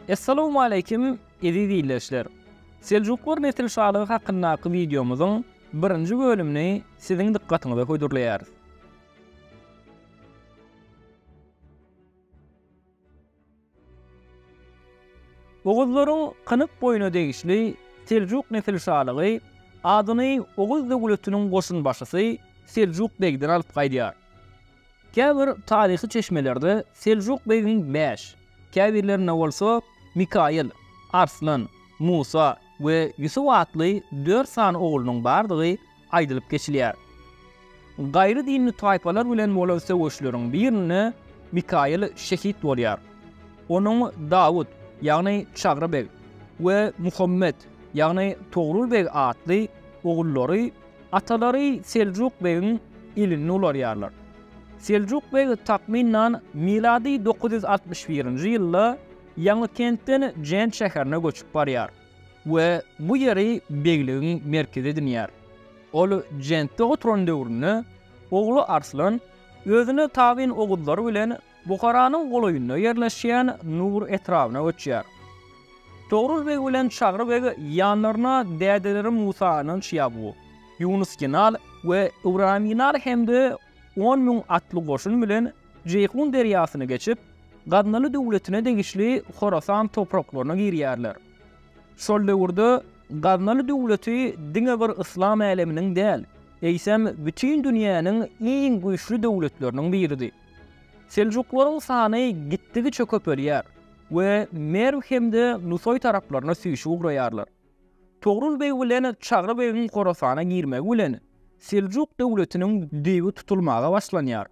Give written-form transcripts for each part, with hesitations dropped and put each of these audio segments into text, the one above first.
Essalawmaleýkim eziz ildeşler! Seljuklar nesilşalygy hakyndaky wideomyzyň birinji bölümini siziň dykgatyňyza hödürleýäris. Oguzlaryň Kynyk boýuna degişli Seljuk nesilşalygy adyny Oguz döwletiniň goşunbaşysy Seljuk begden alyp gaýdýar. Käbir taryhy çeşmelerde Seljuk begiň bäş, käbirlerinde bolsa Mikaýyl, Arslan, Musa we Ýusup atly dört sany oglunyň bardygy aýdylyp geçilýär. Gaýry dinli taýpalar bilen bolan söweşleriň birinde Mikaýyl şehit bolýar. Onuň Dawut, ýagny Çagry beg we Muhammet, ýagny Togrul beg atly ogullary atalary Seljuk begiň elinde ulalýarlar. Seljuk beg takmynan milady 961-nji ýylda Ýaňykentden Jent şäherine göçüp barýar. We bu ýeri begligiň merkezi edinýär. Ol Jentde oturan döwründe ogly Arslan özüne tabyn oguzlary bilen Buharanyň golaýynda ýerleşýän Nur etrabyna göçýär. Togrul beg bilen Çagry beg ýanlaryna dädeleri Musa Ynanç Ýabgu, Ýunus Ýynal we Ybraýym Ýynal hem-de 10 müň atly goşun bilen Jeýhun derýasyny geçip, Gaznaly döwletine degişli Horasan topraklaryna girýärler. Şol döwürde Gaznaly döwleti diňe bir yslam äleminiň däl, eýsem bütin dünýäniň iň güýçli döwletleriniň biridi. Seljuklaryň sany gitdigiçe köpelýär we Merw hem-de Nusaý taraplaryna süýşüp ugraýarlar. Togrul beg bilen Çagry begiň Horasana girmegi bilen Seljuk döwletiniň düýbi tutulmaga başlanýar.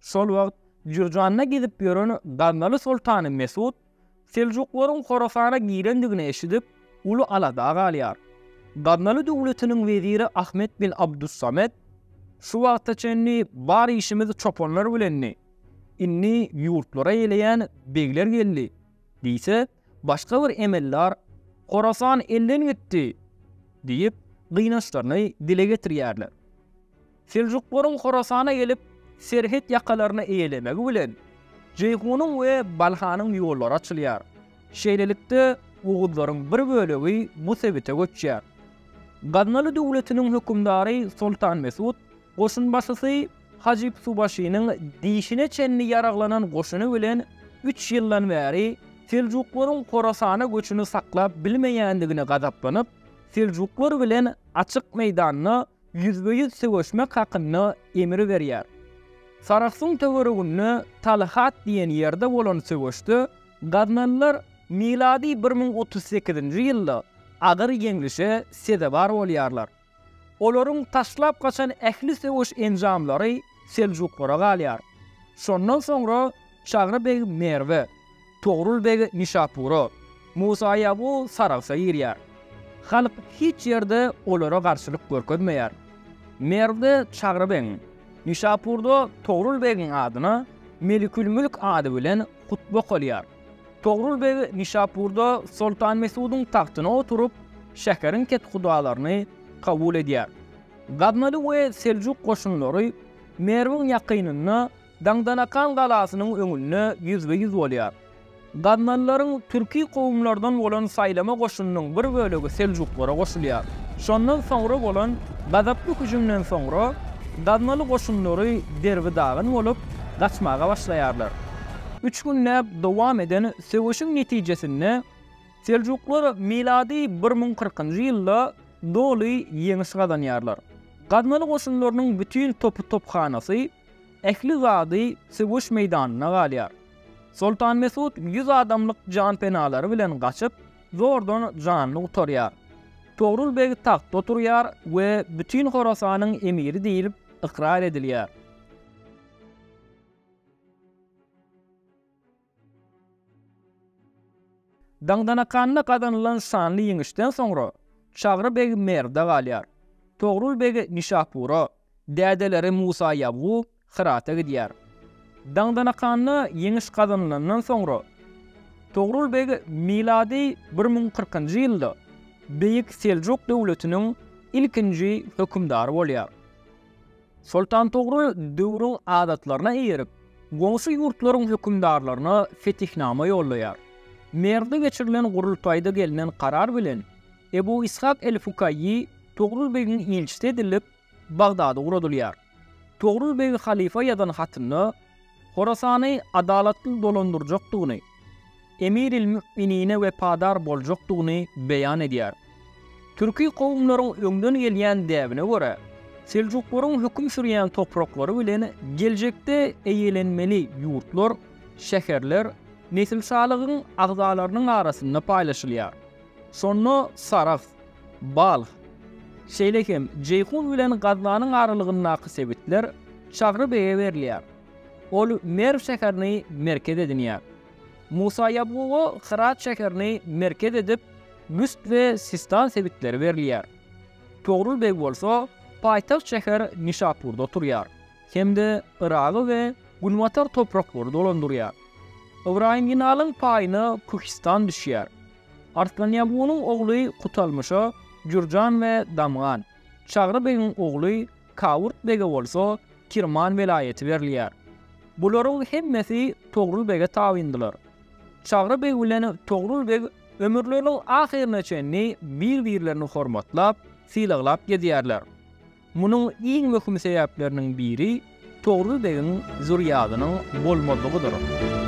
Şol wagt Jürjanda gezip ýören Gaznaly soltany Mesut Seljuklaryň Horasana girendigini eşidip, uly alada galýar. Gaznaly döwletiniň weziri Ahmet bin Abdussamet, Şu wagta çenli bar işimiz çopanlar bilendi. Indi ýurtlary eýeleýän begler geldi diýse, başga bir emeldar, Horasan elden gitdi! diýip, gynançlaryny dile getirýärler. Seljuklaryň Horasana gelip, serhet ýakalaryny eýelemegi bilen, Jeýhunyň we Balhanyň ýollary açylýar. Şeýlelikde, oguzlaryň bir bölegi bu sebite göçýär. Gaznaly döwletiniň hökümdary Soltan Mesut goşunbaşysy Hajyp Subaşynyň dişine çenli ýaraglanan goşuny bilen üç ýyldan bäri seljuklaryň Horasana göçüni saklap bilmeýändigine gazaplanyp, seljuklar bilen açyk meýdanda ýüzbe-ýüz söweşmek hakynda emir berýär. Sarahsyň töwereginde Talhat diýen ýerde bolan söweşde gaznalylar milady 1038-nji ýylda agyr ýeňlişe sezewar bolýarlar. Olaryň taşlap gaçan ähli söweş enjamlary seljuklara galýar. Şondan soňra Çagry beg Merwe, Togrul beg Nişapura, Musa Ýabu Sarahsa girýär. Halk hiç ýerde olara garşylyk görkezmeýär. Merwde Çagry begiň, Nişapurda Togrul begiň adyna Melikülmülk ady bilen hutba okalýar. Togrul beg Nişapurda Soltan Mesudyň tagtyna oturyp, şäheriň kethudalaryny kabul edýär. Gaznaly we seljuk goşunlary Merwiň ýakynynda Daňdanakan galasynyň öňünde ýüzbe-ýüz bolýar. Gaznalylaryň türki kowumlardan bolan saýlama goşunynyň bir bölegi seljuklara goşulýar. Şondan soňra bolan gazaply hüjümden soňra gaznaly goşunlary derbi-dagyn bolup, gaçmaga başlaýarlar. Üç günläp dowam eden söweşiň netijesinde seljuklar milady 1040-njy ýylda doly ýeňiş gazanýarlar. Gaznaly goşunlarynyň bütin topy-tophanasy, ähli zady söweş meýdanynda galýar. Soltan Mesut ýüz adamlyk janpenalary bilen gaçyp, zordan janyny gutarýar. Togrul beg tagtda oturýar we bütin Horasanyň emiri diýlip ykrar edilýär. Daňdanakanda gazanylan şanly ýeňişden soňra Çagry beg Merwde galýar. Togrul beg Nişapura, dädeleri Musa Ýabgu Hyrata gidýär. Daňdanakanda ýeňiş gazanylandan soňra Togrul beg milady 1040-njy ýylda Beýik Seljuk döwletiniň ilkinji hökümdary bolýar. Soltan Togrul döwrüň adatlaryna eýerip, goňşy ýurtlaryň hökümdarlaryna fetihnama ýollaýar. Merwde geçirilen gurultaýda gelnen karar bilen, Ebu Ishak el-Fukaýy Togrul begiň ilçisi edilip, Bagdada ugradylýar. Togrul beg halyfa ýazan hatynda Horasany adalatly dolandyrjakdygyny, Emir-il-Müminine wepadar boljakdygyny beýan edýär. Türki kowumlaryň öňden gelýän däbine görä, seljuklaryň höküm sürýän topraklary bilen geljekde eýelenmeli ýurtlar, şäherler nesilşalygyň agzalarynyň arasynda paýlaşylýar. Şonda Sarahs, Balh, şeýle hem Jeýhun bilen Gaznanyň aralygyndaky sebitler Çagry bege berilýär. Ol Merw şäherini merkez edinýär. Musa Ýabguga Hyrat şäherini merkez edip, Büst we Sistan sebitleri berilýär. Togrul beg bolsa paýtagt şäher Nişapurda oturýar hem-de Yragy we günbatar topraklary dolandyrýar. Ybraýym Ýynalyň paýyna Kuhistan düşýär. Arslan Ýabgunyň ogly Kutalmyşa Jürjan we Damgan, Çagry begiň ogly Kawurt bege bolsa Kirman welaýaty berilýär. Bularyň hemmesi Togrul bege tabyndylar. Çagry beg bilen Togrul beg ömürleriniň ahyryna çenli bir-birlerini hormatlap, sylaglap gezýärler. Munuň iň möhüm sebäpleriniň biri Togrul begiň zürýadynyň bolmazlygydyr.